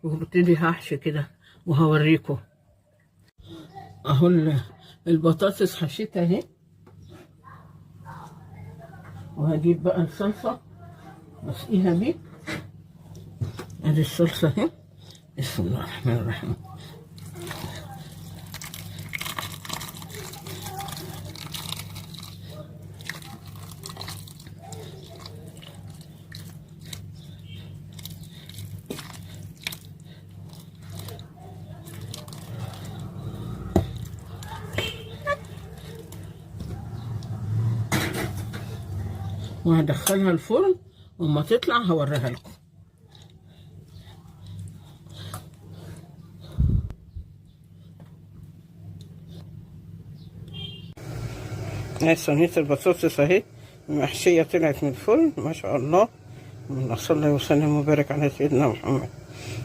وببتدي هحشي كده وهوريكم. اهو البطاطس حشيتها اهي. وهجيب بقى الصلصة اسقيها بيه. ادي الصلصة اهي. بسم الله الرحمن الرحيم. وهدخلها الفرن، وما تطلع هوريها لكم. هاي صينية البطاطس اهي محشية، طلعت من الفرن ما شاء الله. صلى وسلم وبارك على سيدنا محمد.